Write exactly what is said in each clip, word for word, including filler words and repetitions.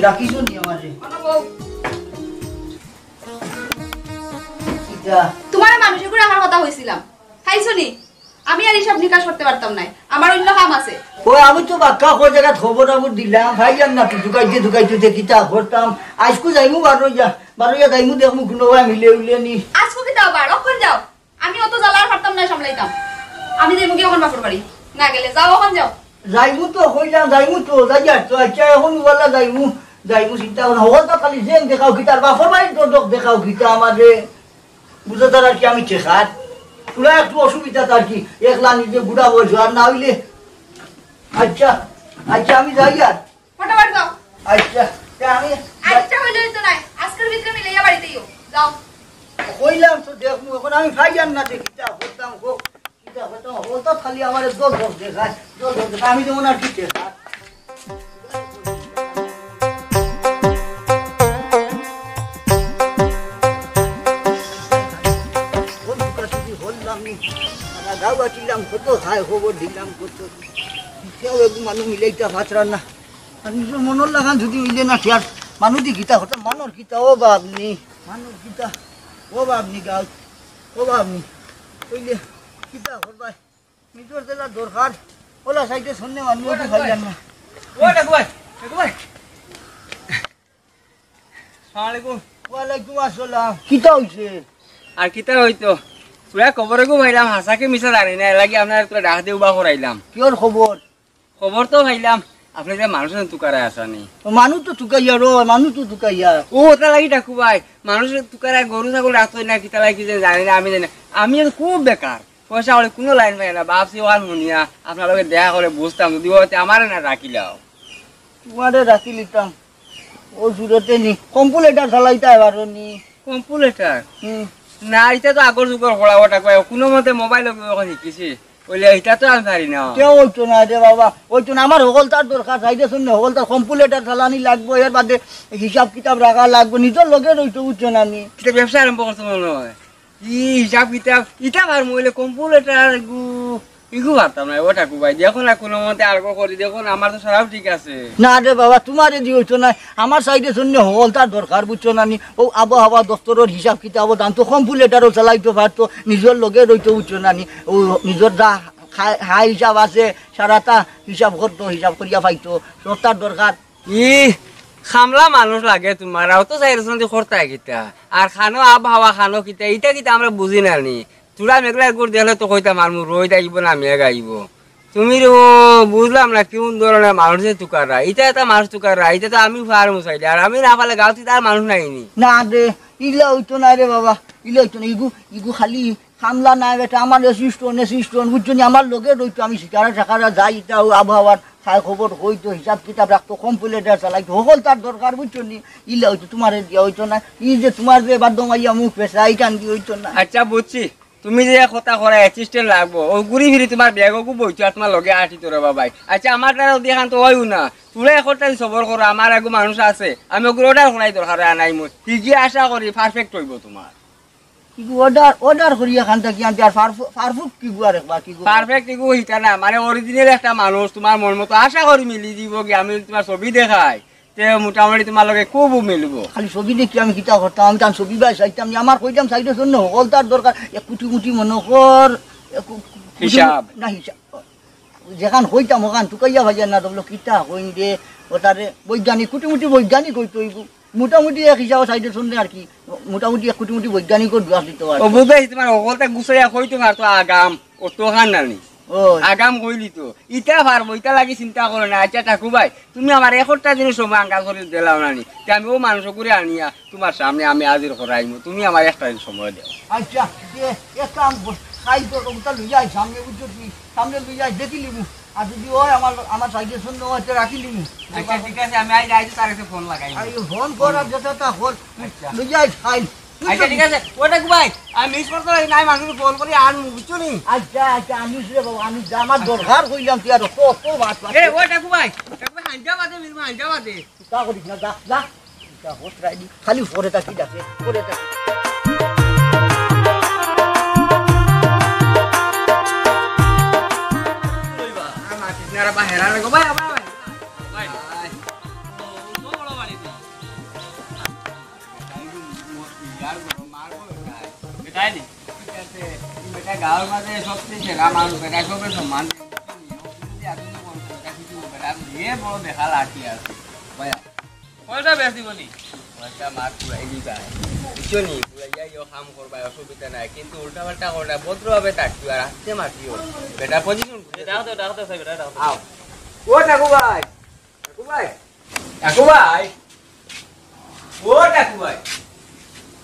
ডাকিছো নি আমারে? কিতা? তুমারে মানুষর ঘরো রাখার কথা কইছিলাম, পাইছো নি? আমি আর হিসাব নিকাশ করতে পারতাম নায়, আমার অইন্য কাম আছে। ওই আমি তো বাক্কা কয় জাগাত খবর খবর দিলাম, পাইলাম না তো, ঢুকাইতে ঢুকাইতে যে কিতা করতাম। আইজকু যাইমু বারইয়া, বারইয়া যাইমু, দেখমু কুনু ভাই মিলে উলে নি। আইজকু কিতা আবার? অখন যাও। আমি অত জ্বালা আর পারতাম নায় সামলাইতাম। আমি যাইমু গি অখন বাপর বাড়ি। না গেলে যাও, অখন যাও। যাইমু তো, কইলাম যাইমু তো, যাই আর তো। আচ্ছা, অখন ওয়ালা যাইমু, যাইমু চিন্তা করো না। হকলতা খালি যেন দেখাও কিতা, আর বাপর বাড়ির দরদক দেখাও কিতা আমারে। বুঝো তার আর কি আমি ঠেকার। পুরা একটু অসুবিধা তার কি, একলা নিজে বুড়া বয়স আর না অইলে। আচ্ছা, আচ্ছা, আমি যাই আর। ফটাফট যাও। আচ্ছা, তে আমি আচ্ছা, অইলে অইতো নায়। আইজকুর ভিতরে মিলাইয়া বাড়িত আইও। যাও। কইলাম তো দেখমু, অখন আমি পাইয়ার না দেখি, কিতা করতাম গো, কিতা করতাম, ও তো খালি আমারে দরদক দেখায়, দরদক দেখায়, আমি যেমন আর কি ঠেকার। কোন দোকান থেকে হল্লাম নি? আমরা গাঁও বাঁচিলাম, কত খায় খবর দিলাম, কত। কেউ এক মানুষ মিলাইতা পাররা না। আর নিজর মনর লাখান যদি অইলে না, আর মানুষ দি কিতা করতাম, মানর কিতা, ও বাপ নি, মানর কিতা, ও বাপ নি, গাঁও, ও বাপ নি, অইলে কিতা করবায়? নিজর যেলা দরকার, ওলা সাইডে সন্ধ্যে মানুষ অইতে পারলাম না। ও, দেখো ভাই, দেখো ভাই। সালাম আলাইকুম। ওয়ালাইকুম আসসালাম। কিতা অইছে? আর কিতা অইতো? পুরা খবর এগু পাইলাম, হাছা কি মিছা জানি না, এর লাগি আপনারে পুরা ডাক দিয়া উবা করাইলাম। কিওর খবর? খবর তো পাইলাম, আপনে যে মানুষ তুকারায় আছানি। ও মানুষ তো তুকাইয়া রো, মানুষ তো তুকাইয়া। ও, ওটার লাগি ডাকু ভাই, মানুষ তুকারায় গরু ছাগল রাখতো না, কিতা লাগি কি যে জানি না, আমি জানি না। আমি এখন খুব বেকার, পয়সা কড়ি কুনু লাইন পাই না, ভাবছি ওখান হুনিয়া আপনার লগে দেখা করি বুঝতাম, যদি অয় তে আমারে না রাখিলাও। তুমারে রাখিলিতাম। ও সুরতে নি, কম্পুলেটার চালাইতায় পারো নি? কম্পুলেটার? হুম। না, ইটা তো আগর যুগর কড়া ওটা কয়, কুনু মতে মোবাইল অখন শিকিছি। অইলে ইটা তো আমি পারি না। তে অইতো না রে বাবা, অইতো না। আমার হকলতার দরকার, সাইডে সন্ধ্যে হকলতার কম্পুলেটার চালানি লাগবো, এর বাদে হিসাব কিতাব রাখা লাগবো, নিজর লগে রইতো, বুঝছো না নি? ইটা ব্যবসা আরম্ভ করছো মনে অয়। ই হিসাব কিতাব, ইটা পারমু, অইলে কম্পুলেটার গু, ইগু পারতাম না, ওটা কু ভাই, দেখো না কুনু মতে আর করি দেখো না, আমার তো সরাও ঠিক আছে। না রে বাবা, তুমারে দি অইতো না, আমার সাইডে সন্ধ্যে হকলতার দরকার, বুঝছো না নি? ও আবহাওয়া দপ্তরর হিসাব কিতাব জানতো, কম্পুলেটারও চালাইতো পারতো, নিজর লগে রইতো, বুঝছো না নি? ও নিজর যা খা-, খা হিসাব আছে, সারাটা হিসাব করতো, হিসাব করিয়া পাইতো, সবতার দরকার। ই খামলা মানুষ লাগে তুমার, অত চাইরছন দি করতায় কিতা? আর খানো আবহাওয়া, খানো কিতা, ইটা কিতা আমরা বুঝি না নি? থুড়া মেঘলা গুড় দেখলে তো কইতাম পারমু রইদ আইবো না মেঘ আইবো। তুমি রে ও বুঝলাম না কোন ধরনের মানুষ যে তুকারা, ইটা একটা মানুষ তুকারা, ইটা তো আমি পারমু চাইলে, আর আমি না পারলে গাঁওত তার মানুষ নাই নি। না রে, ইলা অইতো না রে বাবা, ইলা অইতো না, ইগু, ইগু খালি কামলা নাই বেটা, আমার assistant, assistant, বুঝছো নি? আমার লগে রইতো, আমি শিকারা টাকারা যাই, ইটা ও আবহাওয়ার খায় খবর অইতো, হিসাব কিতাব রাখতো, কম্পুলেটার চালাইতো, হকলতার দরকার, বুঝছো নি? ইলা অইতো, তুমারে দিয়া অইতো না। ই যে তুমার যে বাদ দমাইয়া মুখ পেছা, ইখান দি অইতো না। আচ্ছা, বুঝছি, তুমি যে কথা করা assistant লাগবো, ও ঘুরি ফিরি তুমার ব্যাগ ওগু বইতো আর তুমার লগে আটিতো রে বাবাই। আচ্ছা, আমার দ্বারা যদি এখান তো অইও না, তুমরা একটা দিন সবর করো, আমার এগু মানুষ আছে, আমি ওগুর order করাই দরকার অয় আনাইমু। হিগিয়ে আশা করি perfect অইবো তুমার। কিগু order, order করি এখান থাকি আনতে আর পারফ-, perfect কিগু আর একবার কিগু? Perfect কিগু ইটা না, মানে original একটা মানুষ, তুমার মন মতো আশা করি মিলি দিবো গি, আমি তুমার ছবি দেখাই, তে মোটামুটি তুমার লগে খুব মিলবো। খালি ছবি দেখি আমি কিতা করতাম, আমি তান ছবি বাই চাইতাম নি, আমার কইতাম সাইডে শূন্য হকলতার দরকার, এক কুটি মুটি মনে কর, এক কু-, কুটি হিসাব। না হিসাব। যেখান কইতাম ওখান তুকাইয়া ভাইয়া না, তো বলো কিতা কইন দে, ও তারে বৈজ্ঞানিক, কুটি মুটি বৈজ্ঞানিক অইতো অইবো। মোটামুটি এক হিসাবে সাইডে শুনলে আর কি, মোটামুটি এক কুটি মুটি বৈজ্ঞানিকও দোয়া দিতে পারে। ও বুঝাই, তুমার হকলতা গুছাইয়া কইতো পারতো আগাম, ও তো হান নানি। ও। আগাম কইলি তো। ইটা পারবো, ইটা লাগি চিন্তা করো না। আচ্ছা, ঠাকু ভাই, তুমি আমার একটা দিনর সময় আঙ্গাল করি দিলাও না নি। তে আমি ও মানুষ করে আনিয়া তুমার সামনে আমি হাজির করাইমু। তুমি আমার একটা দিন সময় দেও। আচ্ছা, তে এক কাম কর, কাইল তোর ওটা লইয়া আয় সামনে, বুঝছো কি? সামনে লইয়া আয়, দেখি লিমু। আর যদি অয় আমার, আমার সাইডে শূন্য অয়, তে রাখি লিমু। আচ্ছা, ঠিক আছে, আমি আইলে, আইলে তার কাছে ফোন লাগাই। আর এই ফোন কর আর যেটা তা কর। আচ্ছা। লইয়া আয়, আয়। আচ্ছা, ঠিক আছে। ও ঠাকু ভাই, আমি miss করতে পারি না, আমি মানুষকে ফোন করি আনমু, বুঝছো নি? আচ্ছা, আচ্ছা, আনিস রে বাবা, আনিস, যা, আমার দরকার কইলাম, তুই আর অত, অত মাত মাত। এ, ও ঠাকু ভাই, ঠাকু ভাই, হাঞ্জা বাদে, মিলবো, হাঞ্জা বাদে। তা করিস না, যা, যা। যা, হোস রাইডি, খালি পড়ে থাকি, ডাকে, পড়ে থাকি। আর মাতিস না রে, বা, হেরা রে গো, ভাই, ভাই, ভাই। ভাই। ভাই। ও, ও, বড় বাড়ি। তাই নি? ঠিক আছে, বেটা গাঁওর মাঝে সবচেয়ে সেরা মানুষ, বেটা সবে সম্মান দেয়। যদি আপনি মন করে কিছু বেটা, যে বড় দেখা লাঠি আছে, ভাইয়া। পয়সা বেশ দিব নি? পয়সা মার পুরাই দিবা। বুঝছো নি? পুরাইয়া ইয়ো কাম করবা, অসুবিধা নাই। কিন্তু উল্টা পাল্টা করো না, ভদ্রভাবে থাকিও আর আস্তে মাতিও। বেটা পজিশন বুঝে ডাক দাও, ডাক দাও, সাহেব, ডাক দাও। আও। ও টাকু ভাই, টাকু ভাই, টাকু ভাই, ও টাকু ভাই।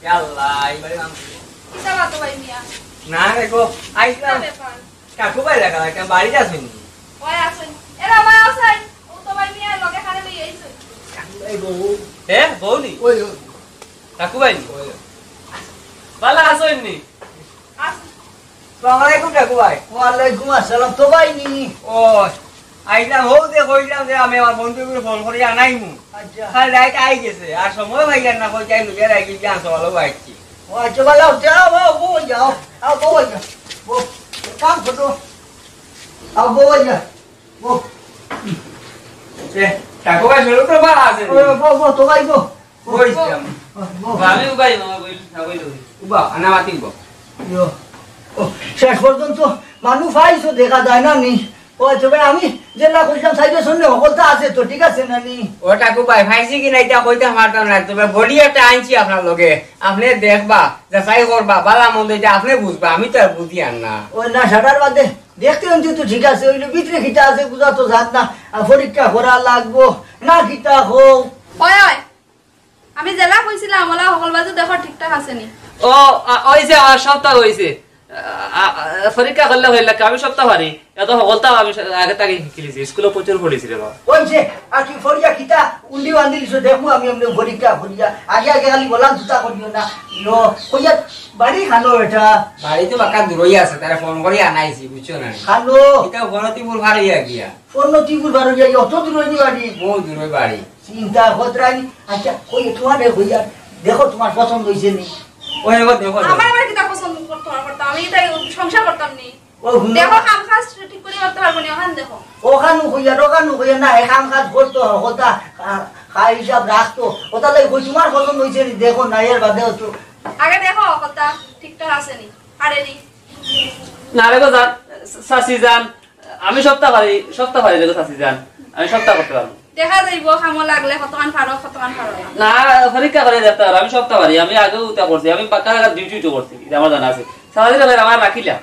ইয়া আল্লাহ, এইবারে নাম। কিতা বাতো ভাই মিয়া? না রে গো, আইসলাম। কিতা ব্যাপার? কাকু ভাই লাগা, একটা বাড়িত আছইন নি? ওই আছইন। এরা ভাই আছইন। ও তো ভাই মিয়া লগে কারে লই আইছইন। কাকু ভাই বউ। হে, বউ নি? ওই, ওই। কাকু ভাই নি? ওই। ভালা আছইন নি? আছইন। আসসালামু আলাইকুম কাকু ভাই। ওয়ালাইকুম আসসালাম। তো ভাই নি? ও, আইলাম, হউ যে কইলাম যে আমি আমার বন্ধুগুলো ফোন করি আনাইমু। আচ্ছা। কাল রাইত আই গেছে, আর সময় পাইলাম না, কই যাই লুকিয়ে রাখি যে আনছো ভালো বাইছি। ও আচ্ছা, ভালো, যাও, যাও, বউ যাও, আও, বউ যাও, বউ, কাম করো, আও, বউ যাও, বউ। এ, কাকু ভাই, শরীর তো ভালো আছে নি? ও, বউ, বউ, তো ভাই, বউ। বইছি আমি। ও, বউ। বা, আমি উবাই, মামা, বই, না বইলে বই। উবা, আনা মাতি উবা। ইয়ো। ও, শেষ পর্যন্ত মানুষ পাইছো দেখা যায় না নি? ও আচ্ছা ভাই, আমি যেলা কইছিলাম, সাইডে শুনলে হকলতা আছে তো, ঠিক আছে না নি? ও টাকু ভাই, পাইছি কি না ইটা কইতাম পারতাম না, তবে বডি একটা আনছি আপনার লগে, আপনে দেখবা, যাচাই করবা, ভালা মন্দ ইটা আপনে বুঝবা, আমি তো আর বুঝি আর না। ও না, সারার বাদে দেখতে অন্তি তো ঠিক আছে, ওই ভিতরে কিতা আছে বুঝা তো যার না, আর পরীক্ষা করা লাগবো না, কিতা হোক। ওই, ওই, আমি যেলা কইছিলাম, ওলা হকল বাজু দেখো ঠিকঠাক আছে নি। ও, আ, অইছে, আমার সপ্তাহ অইছে। আ, আ, পরীক্ষা করলে হইল না, আমি সপ্তাহ পারি। এত হকলতা আমি স-, আগে তাকে শিখিলিছি, স্কুলে প্রচুর পড়েছি রে বাবা। অইছে, আর কি ফরিয়া কিতা উন্ডি বান্দি লিছো, দেখমু আমি এমনি পরীক্ষা করিয়া। আগে আগে খালি বললাম জুতা করিও না। ইয়ো, কইয়া বাড়ি খানো এটা। বাড়ি তো বাক্কা দূরই আছে, তারা ফোন করি আনাইছি, বুঝছো না? খানো। এটা ফোন তিপুর ভার হইয়া গিয়া। ফোন তিপুর ভার হইয়া গিয়া, অত দূর হইনি বাড়ি? বহু দূর হই বাড়ি। চিন্তা করতে রাখি। আচ্ছা, কই তোমার রে কইয়া, দেখো তোমার পছন্দ হইছে নি? ওই এবার দেখো, দেখো। আমার আবার কিতা পছন্দ করতে হবে, করতাম? আমি তাই সংসার করতাম নি। ও, হুনো। দেখো, কাম কাজ ঠিক করে করতে পারবো নি, ওখান দেখো। ওখানো কইয়া, ওখানো কইয়া না, এ কাম কাজ করতো, কথা, খা-, খা হিসাব রাখতো। ওটা তাই কই তোমার পছন্দ হইছে নি? দেখো না, এর বাদে তো। আগে দেখো, কথা ঠিকঠাক আছে নি? আরে নি। না রে গো, যান, চাচি যান, আমি সপ্তাহ পারি, সপ্তাহ পারি রে গো, চাচি যান, আমি সপ্তাহ করতে পারবো। দেখা যাইবো, কামো লাগলে কতক্ষণ পারো, কতক্ষণ পারো না। না, পরীক্ষা করে দেখতে পারো, আমি সপ্তাহ পারি, আমি আগেও উতা করছি, আমি পাক্কা জায়গা ডিউটি তো করছি, এটা আমার জানা আছে। সারাদিন আমার, আমার রাখিলা।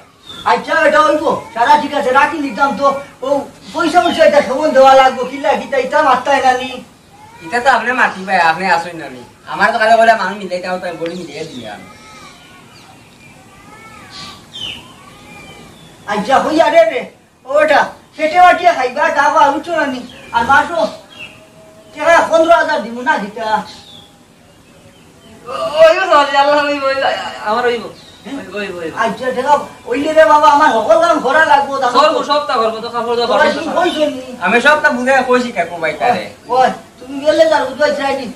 আচ্ছা, এটা হইবো, সারা ঠিক আছে, রাখি নিতাম তো, ও পয়সা পয়সা এটা কেমন দেওয়া লাগবো, কিলা কিতা, এটা মাত্তায় না নি। এটা তো আপনি মাতি ভাই, আপনি আসুন না নি। আমার তো কালে বলে মানুষ মিলে, তাও তাই বলি মিলিয়ে দিলে আমি। আচ্ছা, হইয়া রে রে, ওটা, পেটে বাটিয়া খাইবা, তা বা উঠো না নি। আর মাসো, টেকা পনেরো হাজার দিব না কিতা? ওই, ওই, sorry, আল্লাহ, ওই, ওই, আমার ওই, ওই, ওই, ওই, ওই। আচ্ছা, টেকা, ওই রে বাবা, আমার হকল কাম করা লাগবো, তা করবো, সপ্তাহ করবো, তো কাপড় দাও, তোরা বাসন কি তো কইছো নি? আমি সপ্তাহ বুঝে কইছি কাকু ভাই তারে। ওই, তুমি গেলে যার বুঝবাই চাইনি।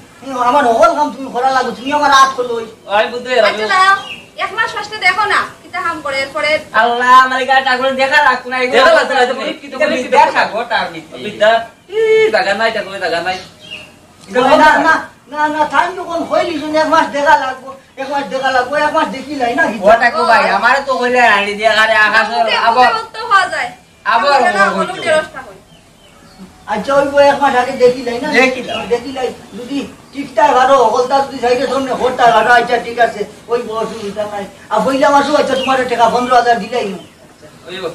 আমার হকল কাম তুমি করা লাগবো, তুমি আমার হাত খোলো। ওই বুঝতে গেলাম। আচ্ছা, দাঁড়াও, এক মাস ফার্স্টে দেখো না, কিতা কাম করে, এরপরে আল্লাহ, আমার এই গাটা করে দেখা লাগতো না, এগুলো দেখা লাগতো না, এটা বলি কি, এটা বলি কি, বিদ্যা দেখো। থাকো, তার ভিতরে। বিদ্যা, ই, জায়গা নাই, এটা কোনো জায়গা নাই। না, না, না, না, না, তাই যখন হইলি, শুনে এক মাস দেখা লাগবো, এক মাস দেখা লাগবো, এক মাস দেখি লাই না, ওটা কো ভাই, আমারে তো কইলে রানী দিয়ে আরে আকাশ আমাদের আবার কোথাও তো হওয়া যায়। আবার আমাদের ওই আবার হইতো। টেরোস্টা হই। আচ্ছা, ওই বই এক মাস আগে দেখি লাই না? দেখি লাই। দেখি লাই, যদি টিকটা ভালো, হকলতা যদি সাইডে সামনে হরতা ভালো, আচ্ছা, ঠিক আছে, ওই বই অসুবিধা নাই। আর পইলা মাসও, আচ্ছা, তোমার টাকা পনেরো হাজার দিলাই না। ওই বই।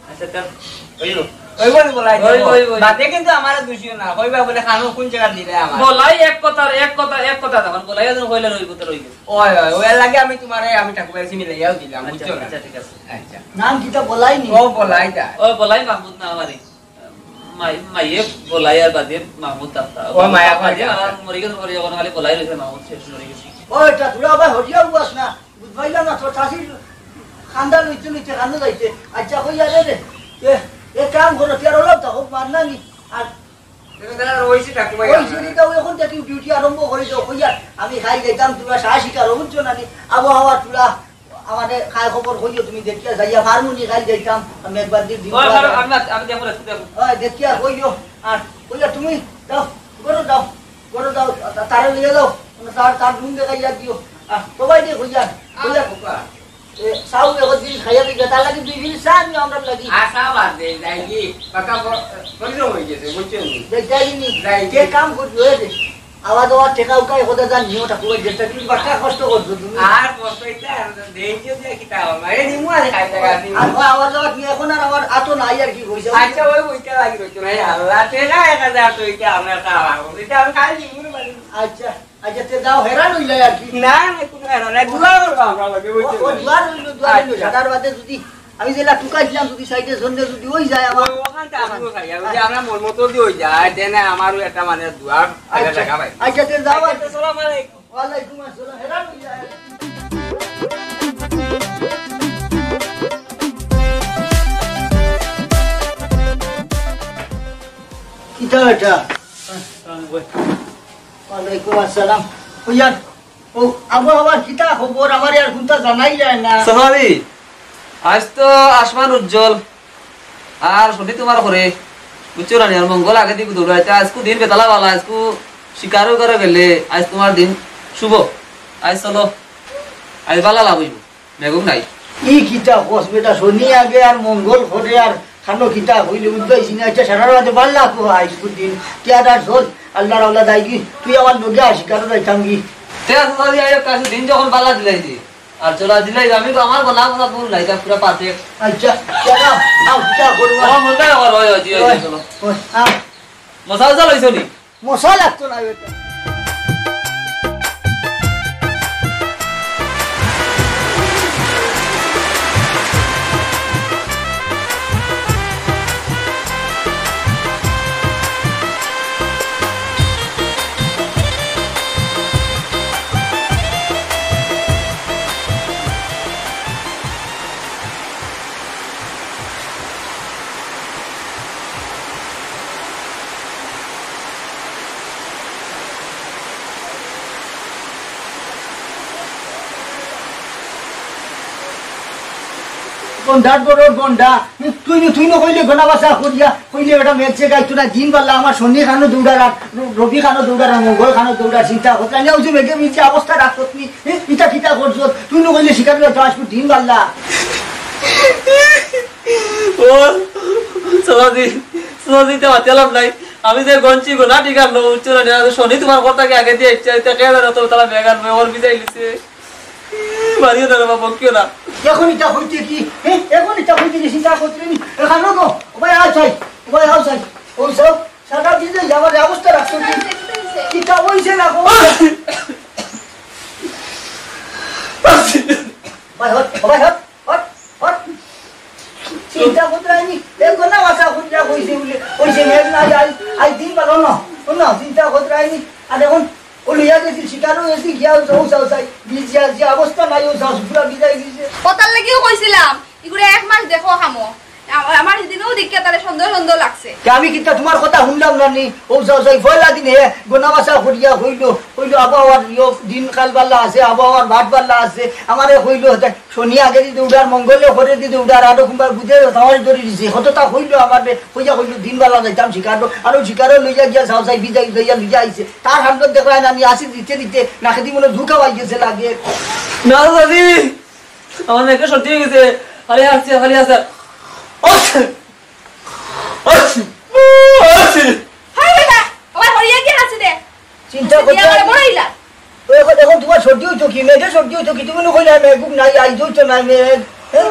আচ্ছা, তা ওই বই। ওই বই বলাই ওই দেবো। বই, ওই। বাদে কিন্তু আমারে দুষিও না, কইবা বলে খানো কোন জায়গা দিলে আমার। বলাই এক কথা, এক কথা, এক কথা, তখন বলাই একজন কইলে রইব তো রইব। ওই, ওই, ওই লাগে আমি তোমারে, আমি ঠাকুর এসে মিলাইয়াও দিলাম, আচ্ছা, বুঝছো না? আচ্ছা, ঠিক আছে। আচ্ছা। নাম কিতা বলাই নি? ও বলাই দা। ও বলাই মাহমুদ না আমারই। মাই-, মাইয়ে বলাই আর বাদে মাহমুদ দাদা। ও মায়া বাদে কয় আর মরি গেছে, মরি যখন খালি বলাই রয়েছে, মাহমুদ শেষ মরি গেছে। ও, এটা তোরা আবার হরিয়া উবাস না, বুঝবাইলা না, তোর চাষির খান্দা লইতে লইতে খান্দা যাইতে। আচ্ছা, কই আরে রে, এ, এ কাম করো, তুই আর ওলাও তা হোক, মার না নি। আর এটা তারা রয়েছে ঠাকুমা ওই আমার। সিঁড়িটা ওই এখন থেকে ডিউটি আরম্ভ করে দাও, কইয়া আমি খাই যাইতাম, তোরা সাহসী কারো বুঝছো না নি, আবহাওয়া তোরা আমারে খায় খবর কইও তুমি দেখিয়া যাইয়া ফার্মুনি খাই যাইতাম, আমি একবার দিন দিন ওই পর ফার্ম-, আবার আমি না, আমি দেখো না, তুমি দেখো। ওই দেখিয়া কইও, আর কইয়া তুমি যাও, ঘরো যাও, ঘরো যাও, তা-, তারে লইয়া যাও, তার, তার রুম দেখাইয়া দিও, আর সবাই দিয়ে কইয়া, কইয়া আচ্ছা। খাও, একদিন খাইয়া দিবে, তার লাগি দুই দিন চা নিও আমরার লাগি। আশা বাদ দেই, যাই কি? পাকা প-, পরিশ্রম হয়ে গেছে, বুঝছো নি? যাই, যাই নি? যাই। যে কাম করবি, ওই দে। আওয়া যাওয়ার টেকা উকাই কথা জান নিও, ঠাকুর, যেটা তুমি বাক্কা কষ্ট করছো তুমি। আর কষ্ট এটা, আর দেখিও যে কিতা হবে। এই নিমু আরে খাই টাকা নিমু। আর আওয়া যাওয়ার নিয়ে এখন আর আমার আতো নাই আর কি, বুঝছো? আচ্ছা, ওই ওইটা লাগি রইতো না, এই আল্লাহ, টেকা এক হাজার তো এটা আমরা খাওয়া, এটা আমি খাই নিমু রে বাড়ি। আচ্ছা। আচ্ছা, তে যাও, হেরান হইলাই আর কি। না, না, কোনো হেরান নাই। দোয়া করবো আমরা লগে, বুঝছো? ও, ও, দোয়া রইলো, দোয়া রইলো। আচ্ছা। সাদার বাদে যদি আমি যেলা টুকাইছিলাম, যদি সাইডে জন্য যদি ওই যায় আমার। ও, ওখানটা আমিও খাই। আর যদি আমরা মন মতো যদি ওই যায়, তে না আমারও একটা মানে দোয়া আচ্ছা, দেখা পাই। আচ্ছা, তে যাও আর আচ্ছা, কি। আসসালামু আলাইকুম। ওয়ালাইকুম আসসালাম। হেরান হইলাই। কিতা এটা? ওয়ালাইকুম আসসালাম। ও ইয়ার, ও, আবহাওয়ার কিতা খবর? আমারে আর কুনতা জানাইলায় না। সোনালি, আইজ তো আসমান উজ্জ্বল, আর শনি তুমার ঘরে, বুঝছো না নি? আর মঙ্গল আগেদি দৌড়াইতা, আইজকু দিন বেতালা বালা, আইজকু শিকারো করে গেলে, আইজ তুমার দিন শুভ। আইজ চলো, আইজ বালা লাভ অইবো। মেঘও নাই। ই কিতা কস বেটা, শনি আগে আর মঙ্গল ঘরে আর খানো কিতা কইলে উঠবাইছি না। আচ্ছা, সারা রাতে বালা তো আইজকুর দিন। কে আর আর চল, আল্লাহর আওলাদ আইগি, তুই আমার লগে আয়, শিকারো যাইতাম গি। তে আসলে আইয়া কাছে দিন যখন বালা দিলাই দি, আর চলা দিলাই, আমি তো আমার গোনা গোনা ভুল নাই, তা পুরা পাতে। আচ্ছা, চলো, আও, কিতা করবো? আমার মনে হয় আমার হয়, হয়, হয়, হয়, ওই, চলো। ওই, আও। মশা উশা লইছো নি? মশা লাগতো না বেটা। গন্ডার বড় গন্ডা, হুম, তুই নু, তুই নু কইলে গোনা বাসা করিয়া, কইলে বেটা মেঘ যে গাইতো না, দিন বালা আমার শনি খানো দৌড়ার আর র-, রবি খানো দৌড়ার আর মঙ্গল খানো দৌড়ার চিন্তা করতে, আমি ওই যে মেঘে মিলছে অবস্থা রাখছত নি, হুম, ইটা কিতা করছত, তুই নু কইলে শিকার করতে আসবো দিন বালা। ও, সোনাজি, সোনাজি, তে মাতিয়া লাভ নাই। আমি যে গনছি গো না, ঠিক আছে, উচ্চ না, শনি তুমার কথা কি আগে দিয়া ইচ্ছা, ইচ্ছা কে জানে, তো তারা বেগান, ওর বিদায় লিছে। মারিও না রে বাবা, বকিও না। এখন ইটা হইতে কি? হ্যাঁ? এখন ইটা হইতে কি? চিন্তা করতে নি? এখানো গো, ও ভাই, আও চাই। ও ভাই, আও চাই। ও সব, সারা দিন যে আমার অবস্থা রাখছো কি? কিতা হইছে না গো? ভাই, হট, ও ভাই, হট। Hot, hot. চিন্তা করতে আইনি, এ কোন ভাষা কোনটা কইছে বলে, কইছে মেঘ নাই, আই, আই দিন পালো না, শোন না, চিন্তা করতে আইনি। আর এখন ও লইয়া গেছি, শিকারও গেছি, গিয়া ও চাও চাই, বিজিয়া যে অবস্থা নাই, ও চাও পুরা বিদায় দিছে। কথার লাগিও কইছিলাম, ইগুরে এক মাস দেখো খামো। আ-, আমার সেদিনও দেখিয়া তারে সন্দেহ সন্দেহ লাগছে। তে আমি কিতা তোমার কথা শুনলাম না নি? ও চাও চাই, পয়লা দিনে গোনা বাসা করিয়া কইলো, কইলো আবহাওয়ার ইয়ো দিনকাল বালা আছে, আবহাওয়ার বাট বালা আছে, আমারে কইলো, শনি আগে দি দৌড়ার, মঙ্গলে ঘরে দি দৌড়ার, আরো কুনবার বুঝে তামারি ধরি দিছে। কততা কইলো আমারে, কইয়া কইলো দিন বালা যাইতাম শিকারো, আরো শিকারো লইয়া গিয়া চাও চাই বিদায় লইয়া লইয়া আইছে। তার হালত দেখলায় না, আমি আসি দিতে দিতে নাকেদি মনে ধুকা পাই গেছে লাগে। না দাদি, আমার মেয়েকে সর্দি হয়ে গেছে। আরে আসছে, আরে আসছে। হায় বেটা, আমার হরিয়া কি হাসি দে? চিন্তা করতে দিয়া বড় হইলা। ও, এখন, এখন তোমার সর্দি হইতো কি? মেঘে সর্দি হইতো কি? তুমি নু কইলা মেঘ নাই, আইজ হইতো না মেঘ। হ্যাঁ?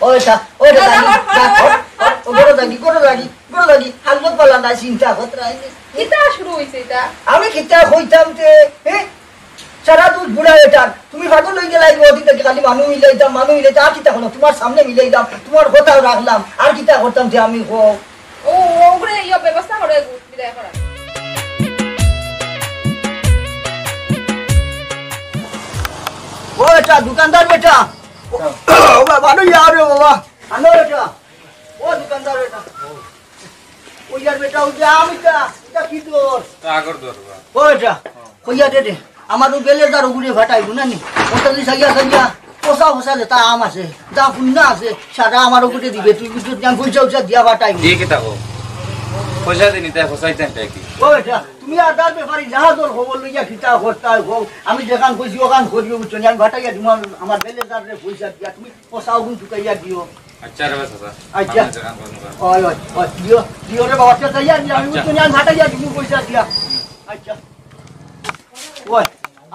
ওই তা, ওই তা, দাদা, দাদি, হর, হর, দাদা, হর, হর, হর, হর, ও, করো দাদি, করো দাদি, করো দাদি, হালত বালা না, চিন্তা করতে নাই। কিতা শুরু হইছে এটা? আমি কিতা কইতাম তে, হ্যাঁ? সারা দুধ বুড়া এটার। তুমি পাগল হয়ে গেলাই, ওদিন থেকে খালি মানু মিলাইতাম, মানু মিলাইতাম, আর কিতা করলাম? তোমার সামনে মিলাইলাম, তোমার কথাও রাখলাম, আর কিতা করতাম যে আমি কও? ও, ও, ওগুলো ইয়ে ব্যবস্থা করে বিদায় করার। ও বেটা, দোকানদার বেটা। ও বাবা, আনো ইয়ার রে বাবা। আনো বেটা। ও দোকানদার বেটা। ও ইয়ার বেটা, ওই যে আম ইটা, ইটা কি দর? তা আগর দর বা। ও বেটা, কইয়া দে দে। আমার ও বেলের দার ওগুলো ফাটাইবো না নি? ওটা যদি সাইয়া সাইয়া, পোষা পোষা যেটা আম আছে, যা ফুন্না আছে, সারা আমার ওগুলো দিবে। তুই বুঝতে জান, পয়সা উইসা দিয়া ফাটাইবো। দিয়ে কি থাকো? পয়সা দিনি, তাই ফসাইতাম তাই কি? ও বেটা, তুমি আদার ব্যাপারে জাহাজর খবর লইয়া কিতা করতায় কও? আমি যেখান কইছি ওখান করিও, বুঝছো নি? আমি ভাটাইয়া দিমু, আমি, আমার বেলেজাররে পয়সা দিয়া, তুমি ফসাও গুন চুকাইয়া দিও। আচ্ছা রে বা চাচা, আচ্ছা। আমি যেখান করমু। ওই, ওই, ওই, দিও, দিও রে বাবা, আচ্ছা, যাইয়া দিও, আমি আচ্ছা। বুঝছো নি? আমি ভাটাইয়া দিমু পয়সা দিয়া। আচ্ছা। ওই,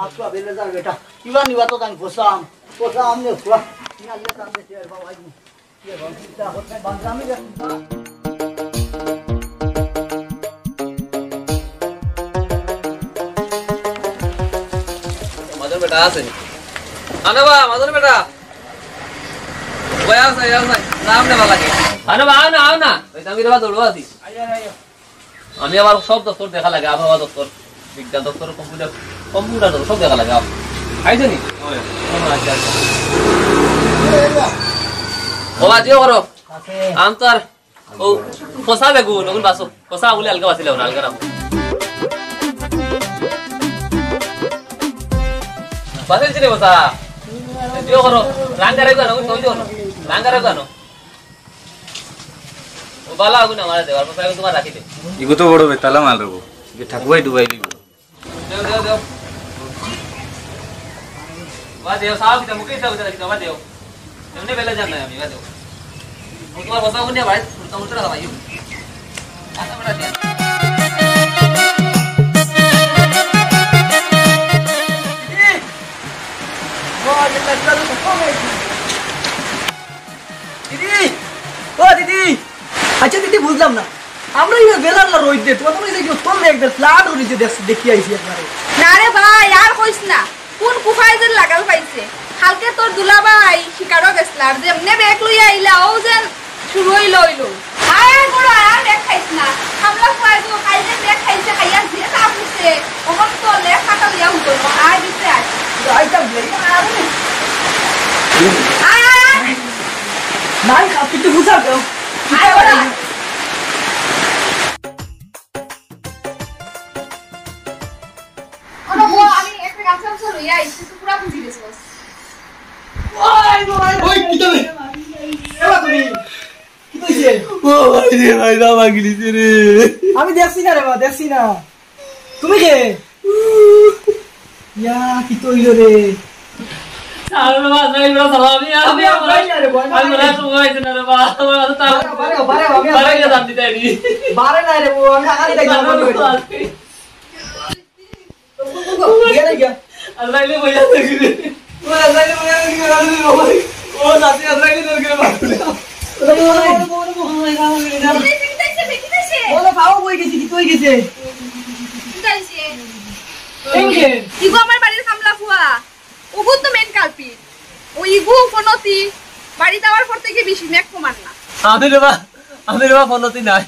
আচ্ছা, বেলেজার বেটা, কিবা নিবা তো জানি, ফসাম, ফসাম নে, ফুয়া। মাদুর বেটা আছে নি? আনো বা, মাদুর বেটা। ওই আছে, ওই আছে। নাম নেওয়া লাগে। আনো বা, আও না, আও না। ওই তো আমি রে বা দৌড়ো আছি। আমি আমার সব দপ্তর দেখা লাগে, আবহাওয়া দপ্তর, বিজ্ঞান দপ্তর, কম্পিউটার, কম্পিউটার দপ্তর, সব দেখা লাগে। আইছো নি? ও, আচ্ছা, আচ্ছা। ও, আজিও করো। আম তো আর, ও, ফসা বেগুন, ওগুন বাসো। ফসা বলে আলগা বাসিলে ওরা, আলগা রাখো। বাসিল ছিল ফসা। আজিও করো। রাঙ্গা রাখো না, ওগুন সহ্য করো। রাঙ্গা রাখো না। ও বালা আগুন আমার দেওয়ার মতো আমি তোমার রাখি দে। ইগো তো বড় বেতালা মাল রেবো। ইগো ঠাকুয়াই ডুবাই দিব। দেও, দেও, দেও। বা দেও, সাও কিতা, মুখে সাও কিতা, কিতা, বা দেও। এমনি বেলা জান না আমি, বা দেও। ও তোমার কথা শুনে ভাই, উল্টা উল্টা কথা ভাই। মাথা ফাটা দিয়া। দিদি, ও দিদি, আচ্ছা দিদি, বুঝলাম না, আমরা এই বেলার লা রইদ দে, তোমার মনে হয় কি তোর মেঘ দে ফ্লাড করি যে দেখ-, দেখি আইছি একবারে। না রে ভাই, আর কইস না, কোন কুফায় যে লাগাল পাইছে। কালকে তোর দুলাভাই শিকারও গেছলা, আর যেমনে ব্যাগ লইয়া আইলা, ও যেন শুরু হইলো হইলো। আয়, আয়, বড় আয়, আর ব্যাগ খাইস না। হামলা ফুয়ায় গো, কাইলে ব্যাগ খাইছে, খাইয়া যে তা বুঝছে, ওমন তো লেখ খাতা লইয়া উঠো না, আয়, দিতে আয়। আয়, আয়, আয়। নাই, আপনি তো বুঝা দাও। আয়, বড় আয়। ওরে বউ, আমি একটা গামছা গামছা লইয়া আইছি, তুই তো পুরা ভিজি গেছস। ওই, ওই, ওই, কি তুমি? এলা তুমি? কি কইছে? ও ভাই রে ভাই, বাবা গিলিছে রে। আমি দেখছি না রে বাবা, দেখছি না। তুমি কে? ইয়া, কি তো হইল রে? আরে বাবা, যাই রে বাবা, আমি, আমি, আমি আর যাই না রে বাবা, আমি আর সময় পাইছি না রে বাবা। আমার তো বারে, বারে, বারে, আমি আর বারে যাই না। গিয়ে দাম দিতে আইনি। বারে না রে বাবা, আমি আগে যাই না। বারে না। গিয়া না গিয়া। আজরাইলে বইয়া থাকি রে। ও আজরাইলে বইয়া থাকি রে, আজরাইলে বইয়া থাকি রে। ও নাতি আজরাইলে দরকার বাবা। বলো, পাও বই গেছে, কি কই গেছে? এই যে। এই যে। ইগু আমার বাড়ির কামলা ফুয়া। ওগু তো মেইন কালপ্রিট। ও ইগু ফনতি বাড়িত আওয়ার পর থাকি বেশি মেঘ কমার না। আমি রে বা, আমি রে বা ফনতি নাই।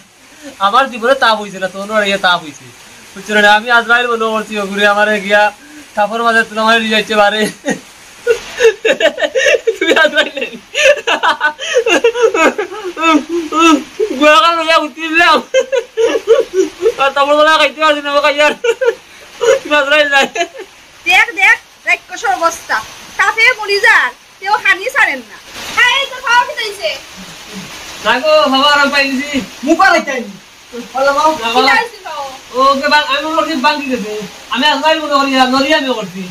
আমার জীবনে তাপ হইছে না, তোর বাড়ি তাপ হইছে। বুঝছো না? আমি আজরাইল মনে করছি, ওগুরে আমারে গিয়া তাপর মাঝে তুলে আমারে নিয়ে যাইতে পারে। তুই আজরাইল নাকি? গোয়াকার লইয়া উঠিলাম। আর তাপর মাঝে খাইতে পারছি না, খাইয়ার। তুই আজরাইল নাই। দেখ, দেখ, রাক্ষসর অবস্থা। তাপে মরি যার, তেও হানি ছাড়েন না। হ্যাঁ, এই তো খাওয়া খেতে হইছে। না গো, বাবা, আরাম পাই গেছি। মুখ আর রাখতে হয়নি। বলো, বাবা। না, বাবা। কি খাইছি খাও? ও, ওকে, বা-, আমি মনে করি ভাঙি গেছে। আমি আজরাইল মনে করি, আর নড়ি আমি করছি।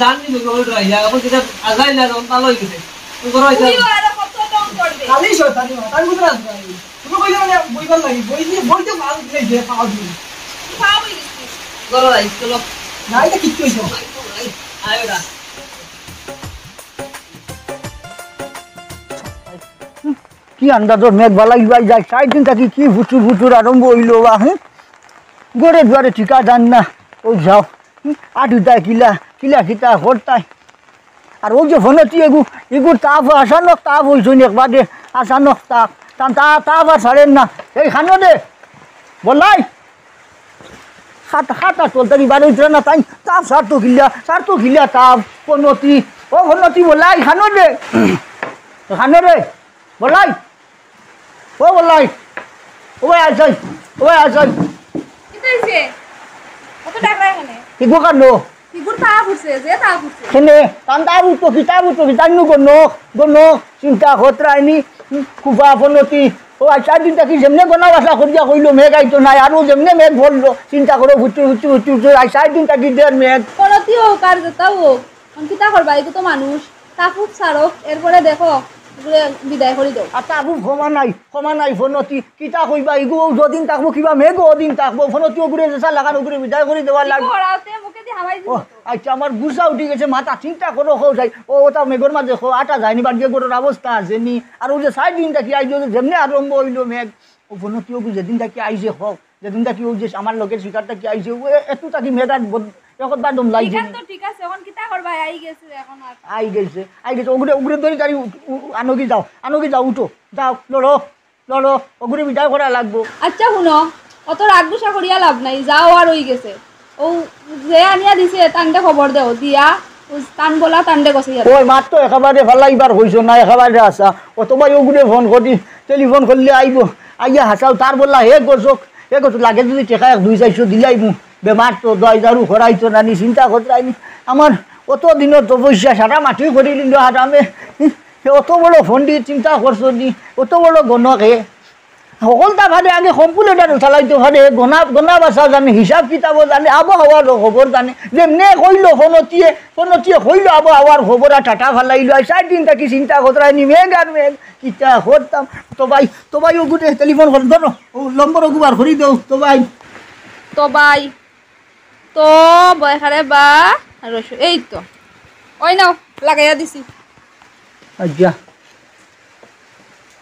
জান নি, ওকে, ওকে, ইয়া, এখন যেটা আজরাইল না, এখন ভালো হয়ে গেছে। তুমি করো, এটা। তুমিও আরো কত ঢং করবে। খালি শয়তানি মাত, আমি বুঝতে পারছি না। তুমি কইলে মানে বইবার লাগি, বই দিয়ে, বইতে ভালো দিলে যে পাওয়া দিবে। পাওয়া হয়ে গেছে। চলো, রাইস, চলো। না, এটা কিচ্ছু হইছে না। আয় ওরা। কি আন্দাজর মেঘ বালা ইবাই যায়, চাইর দিন থাকি কি ফুটুর ফুটুর আরম্ভ হইল বা, হুম? ঘরে দুয়ারে ঠিকা যান না, ও যাও, হুম? আটু তাই কিলা, কিলা কিতা হরতাই। আর ওই যে ফোনতি এগু, এগুর তাপ আচানক তাপ হইছে নি একবারে, আচানক তাপ, তান তা-, তাপ আর ছাড়েন না। এই খানো দে, বলাই। খাতা, খাতা চলতে কি বারো ইতরা না তাই, তাপ সার তো গিলা, সার তো গিলা তাপ, ফোনতি, ও ফোনতি বলাই, খানো দে। খানো দে, বলাই। ও বলাই, ও ভাই আছাই, ও ভাই আছাই। কিতা হইছে? অত ডাকরা কেনে? ইগু কানো? ইগুর তাপ উঠছে, যে তাপ উঠছে। কেনে? তান তাপ উঠতো কি, তাপ উঠতো কি? তান নু গো নখ, গো নখ, চিন্তা খতরাইনি, কুবা ফোনতি, ও আজ চাইর দিন থাকি যেমনে গনা বাসা করিয়া কইলো মেঘ আইতো নায়, আর ও যেমনে মেঘ ভরলো, চিন্তা করো, ফুটু ফুটু ফুটু ফুটু, আজ চাইর দিন থাকি দের মেঘ। পরতি হোক আর যেটাও হোক, অখন কিতা করবা, এগু তো মানুষ, থাকুক ছাড়ুক, এরপরে দেখো, এগুরে বিদায় করি দেও। আর থাকুক, ক্ষমা নাই, ক্ষমা নাই, ফোনতি, কিতা কইবা, এগু ও যদিন থাকবো, কিবা মেঘ ওদিন থাকবো, ফোনতি ওগুরে যেসা লাগান ওগুরে বিদায় করি দেওয়ার লাগবো। ওরাতে মুখে দিয়ে হামাই ও, দিল তো। আচ্ছা, আমার গুসা উঠি গেছে, মাথা চিন্তা করো, হো যাই, ও, ওটা মেঘর মাঝে হো, আটা যায়নি, বাড়িয়ে গরুর অবস্থা আছেনি, আর ও যে চাইর দিন থাকি আইজ যেমনে আরম্ভ হইলো মেঘ, ও ফোনতি ওগু যেদিন থাকি আইছে হোক, যেদিন থাকি ও যে আমার লগে শিকার থাকি আইছে, ও এ-, এত থাকি মেঘ আর বদ-, একবার দম লাগছে। শিকার তো ঠিক আছে, এখন কিতা করবা? আই গেছে এখন আর। আই গেছে, আই গেছে, ওগুরে, ওগুরে ধরি গাড়ি উ-, উ-, আনোগি যাও, আনোগি যাও, উঠো, যাও, লড়ো, লড়ো, ওগুরে বিদায় করা লাগবো। আচ্ছা হুনো, অত রাগ গুসা করিয়া লাভ নাই, যাও আর হই গেছে। ও যে আনিয়া দিছে, তানরে খবর দেও, দিয়া, ও তান বলা, তানরে গছাইয়া দেও। ওই মাত তো একেবারে ফালাইবার কইছো না, একেবারে আসা। অত ভাই ওগুরে ফোন করি, টেলিফোন করলে আইবো। আইয়া হাসাও, তার বললা, হে গছক, হে গছক, লাগে যদি টেকা এক দুই চাইরশো দিলাইমু। বেমার তো দয় দারু করাইতো না নি, চিন্তা করতে আইনি। আমার অত দিনর তো পয়সা সারা মাটি করি নিল, আর আমি, হে অত বড় ফন্ডি চিন্তা করছো নি, অত বড় গণকে। হকলতা পারে আগে কম্পিউটার চালাইতো পারে, গনা, গনা বাসা জানে, হিসাব কিতাবও জানে, আবহাওয়ারও খবর জানে। যেমনে কইলো ফোনতিয়ে, ফোনতিয়ে কইলো আবহাওয়ার খবর আর টাটা ফালাইলো। আর চাইর দিন থাকি চিন্তা করতে আইনি, মেঘ আর মেঘ, কিতা করতাম? তো ভাই, তো ভাই, ওগুরে টেলিফোন কর, ধরো, ও নম্বর ওগু বার করি দেও, তো ভাই। তো ভাই, তো বয়খারে বা রসু, এই তো। ওই নাও, লাগাইয়া দিছি। আচ্ছা।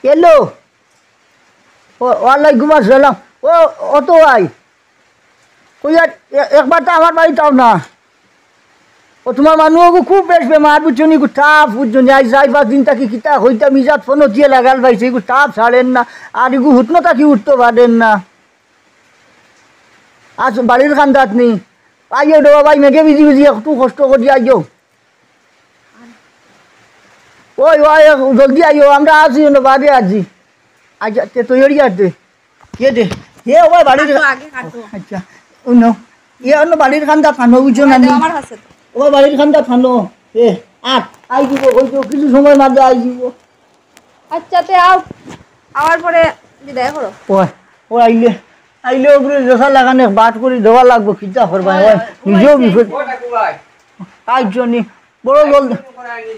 হ্যালো। ও, ওয়ালাইকুম আসসালাম। ও, ও তো ভাই। কই আর এ-, একবার তো আমার বাড়িত আও না। ও তোমার মানু ওগু খুব বেশ বেমার, বুঝছো নি? গু তাপ, বুঝছো নি? আজ চাইর পাঁচ দিন থাকি কিতা কইতাম, ইজাত ফোনতিয়ে লাগাল পাইছে, গু তাপ ছাড়ের না। আর এগু হুতনো থাকি উঠতো পারের না। আজ বাড়ির কান্দাত নি। আইও রে বাবা, মেঘে ভিজি ভিজি একটু কষ্ট করি আইও। ওই, ওই, জলদি আইও, আমরা আছি, অনো বাদে আছি। আচ্ছা, তে তৈয়ারি আছে। কে দে? হে, ওই বাড়ির কাটো, আগে কাটো। আচ্ছা, অনো। এ অনো বাড়ির কান্দাত ফানো, বুঝছো না নি? আমার কাছে তো। ওই বাড়ির কান্দাত ফানো। এ, আর, আই দিব, ওই তো কিছু সময় মাঝে আই দিব। আচ্ছা, তে আও, আওয়ার পরে বিদায় করো। ওই, ও আইলে, আইলে ওগুরে যেসা লাগানে বাট করি দেওয়া লাগবো, কিতা করবা? হয়, ওই, হয়, নিজেও হয়, বিপদ। ও ঠাকু ভাই। আইছো নি, বড় জলদি।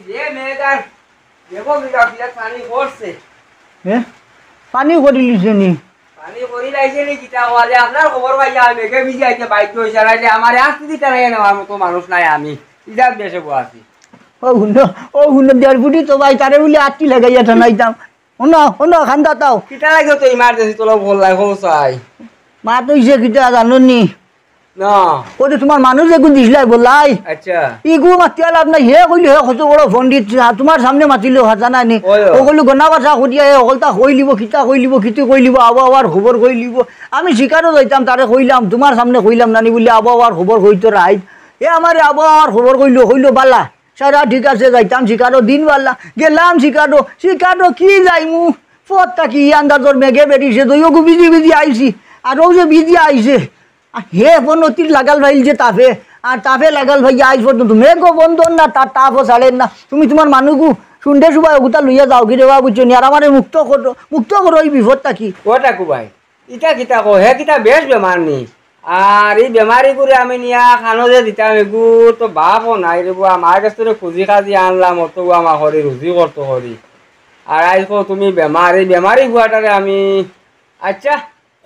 যে মেঘ আর দেখো, বিরাট বিরাট পানি পড়ছে। হে? পানি করিলিছে নি? পানি করিলাইছে নি, কিতা কওয়া যায়? আপনার খবর পাইয়া আমি মেঘে ভিজি আইতে বাধ্য হইছি, আর আইলে আমারে আস্তি দিতে নাই, নেওয়ার মতো মানুষ নাই আমি। ইজাত বেশে বউ আছি। ও হুনো, ও হুনো, দেড় ফুটি তো ভাই, তারে বলে আত্তি লাগাইয়া টানাইতাম। হুনো, হুনো, খান্দা তাও। কিতা লাগে তো ইমার্জেন্সি তলব হল্লাই, খবর চাই। মা তো ইসে কিতা জানো নি? না। ও তো তোমার মানুষ এগু দিছলাই বলাই। আচ্ছা। ইগু মাতিয়া লাভ নাই, হে কইলে হে কত বড় পণ্ডিত, তোমার সামনে মাতিলেও হাতা নাই নি। ওই, ওই। ও কইলো গনা কথা করিয়া, হে হকলতা কইলিব, কিতা কইলিব, কিতা কইলিব, আবো আবার খবর কইলিব। আমি শিকারও যাইতাম, তারে কইলাম, তোমার সামনে কইলাম না নি বলে আবো আবার খবর কইতো রাইত। এ আমারে আবো আবার খবর কইলো, কইলো বালা। সারা ঠিক আছে, যাইতাম শিকারো, দিন বালা। গেলাম শিকারো, শিকারো কি যাইমু? পথ থাকি আন্দাজর মেঘে বেরিছে, দইও গু ভিজি ভিজি আইছি। আর ও যে ভিজি আইছে, আর হে পনতির লাগাল ভাইল যে তাপে, আর তাপে লাগাল ভাই আইজ পর্যন্ত মেঘও বন্ধ না, তার তাপও ছাড়েন না। তুমি তোমার মানুগু শুনতে সুবাই ওগুতা লইয়া যাও কি রে বাবু, চনি আর আমারে মুক্ত করো, মুক্ত করো এই বিপদ থাকি। ও ঠাকু ভাই, ইটা কিতা কও? হে কিতা বেশ বেমার নি? আর এই বেমারি করে আমি নিয়া খানো যে দিতাম, এগু তো বাপও নাই রে বুয়া। আমার কাছ থেকে খুঁজি খাজি আনলাম, অত বুয়া মা করি, রুজি করতো করি। আর আইজ কও তুমি বেমার, এই বেমারি বুয়াটারে আমি, আচ্ছা,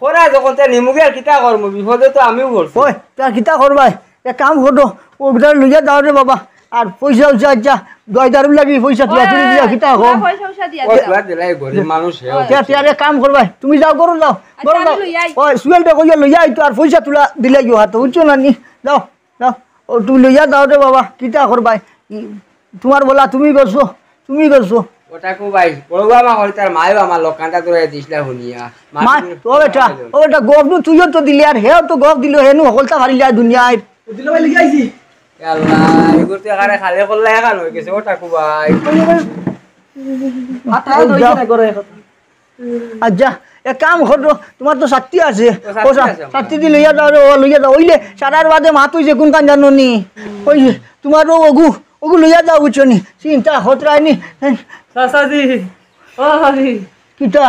খরা যখন তে নিমুগে আর কিতা করমু, বিপদে তো আমিও পড়ছি। ওই, তে আর কিতা করবায়? এক কাম করো, ওগুতারে লইয়া যাও রে বাবা। আর পয়সা উইসা, আচ্ছা, দোয়াইদারুর লাগি পয়সা তুলা তুলি দিয়া কিতা কও? পয়সা উইসা দিয়া ওই দিলাম। তুলা দিলাই গরিব মানুষ হে। তে, তে আর এক কাম করবায়, তুমি যাও, ঘরো যাও, আচ্ছা, ঘরো আমি যাও। লই আই। ওই, সুয়েলটা কইয়া লইয়া আইতো, আর পয়সা তুলা দিলাইও হাতো, বুঝছো না নি? যাও, যাও। ও, তুমি লইয়া যাও রে বাবা, কিতা করবায়? ই, তোমার বলা তুমি করছো, তুমি করছো। ও ঠাকু ভাই, বড় বাবা করি তার মায়ও আমার লক্ষানটা তোরা দিছিলা শুনিয়া। মা, ও বেটা, ও বেটা, গফ নু তুইও তো দিলে, আর হেও তো গফ দিল, হেনু হকলতা ফারিলে আর দুনিয়ার। দিল ভাই, লিখে আইছি। এ আল্লাহ, এগুলো তো এখানে খালে করলে এখান হয়ে গেছে, ও ঠাকু ভাই। মাথা তো হইছে না করে এখন। আচ্ছা, এক কাম করো, তোমার তো ছাতি আছে। ও, ছাতি ও, ছা-, আছে আমার। ছাতি দি লইয়া যাও রে, ও লইয়া যাও। ওইলে সারার বাদে মাত হইছে কোনখান জানো নি? ওই যে তোমার ও ওগু, ওগু লইয়া যাও, বুঝছো নি? চিন্তা খতরায় নি। চাচাজি, ও চাচাজি। কিতা?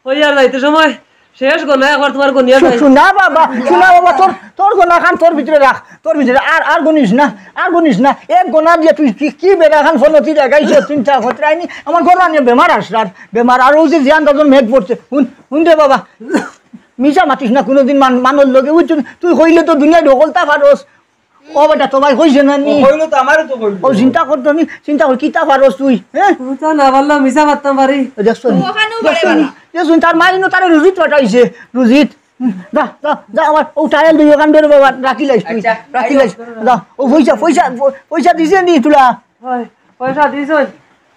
ওই আর যাইতে সময় শেষ গোনা একবার তোমার গনিয়া যাই। শোনা বাবা, শোনা বাবা, তোর, তোর গোনা খান তোর ভিতরে রাখ, তোর ভিতরে। আর, আর গনিস না, আর গনিস না। এক গোনা দিয়া তুই কি, কি বেড়া খান ফোনতি লাগাইছস, চিন্তা করতে আইনি। আমার ঘর আনিয়া বেমার আসলার, বেমার। আর ওই যে জিয়ান দাদুর মেঘ পড়ছে, হুন, হুন রে বাবা, মিছা মাতিস না কোনোদিন মান-, মানর লগে, বুঝছস? তুই কইলে তো দুনিয়ায় ঢকলতা পারস। ও বেটা, তো ভাই কইছে না নি? ও কইলো তো, আমারে তো কইলো। ও চিন্তা করতো নি, চিন্তা কর, কিতা পারস তুই, হ্যাঁ? তুমি তো না পারলেও মিছা মারতাম পারি। ও দেখছো নি? ওখানেও দেখছো পারে নি? না। দেখছো নি? তার মা ইনো তারে রুজিত পাঠাইছে, রুজিত। যা, যা, যা, আমার ও টায়াল দুই ওখান ধরে বাবা, রাখিলাইস তুই, আচ্ছা, রাখিলাইস। যা, ও পয়সা, পয়সা, প-, পয়সা দিছে নি তুলা? হয়, পয়সা দিছইন।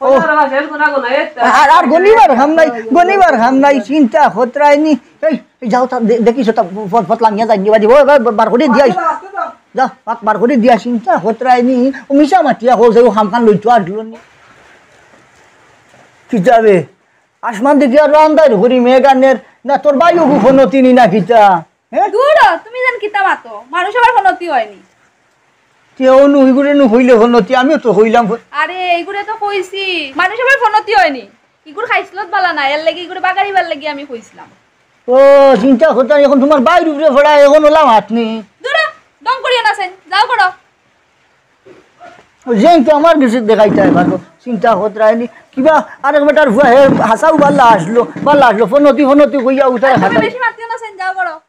ও। পয়সা বাবা শেষ গোনা গোনা, এ, আর, আর গনিবার খাম নাই, গনিবার খাম নাই, চিন্তা খতরায় নি। এই, এই যাও, তা দে-, দেখিস, তা ফত-, ফত লামিয়া যায়নি বাড়ি। ও, বার, বার করে দিয়া আইস। যা, বাত বার করে দিয়া, চিন্তা খতরায় নি। ও মিছা মাতিয়া কও যে ও খামখান লইতো আর দিল নি। কিতা বে? আসমান দেখিয়া আর আন্দাইর করি মেঘ আনের। না, তোর ভাই ওগু ফোনতি নি না কিতা? হ্যাঁ? দূর হ, তুমি যেন কিতা মাতো? মানুষ আবার ফোনতি অয়নি। তে অনু, ইগুরে নু কইলে ফোনতি, আমিও তো কইলাম ফোন- আরে, ইগুরে তো কইছি, মানুষ আবার ফোনতি অয়নি। ইগুর খাইছলত বালা না, এর লাগি ইগুরে বাগাড়িবার লাগি আমি কইছিলাম। ও, চিন্তা করতাম, এখন তোমার ভাইর উপরে পড়া, এখন ওলা মাত নি। দূর হ, ঢং করিও না সেন, যাও করো। ও, যেন তো আমার গেছে দেখাইতে হয় পারবো, চিন্তা খতরায় নি। কিবা আরেক বেটার ফুয়া, হে হাছাউ বালা আসলো, বালা আসলো, ফোনতি, ফোনতি কইয়া উঠায় আর তুমি খাতা। বেশি মাতিও না সেন, যাও করো।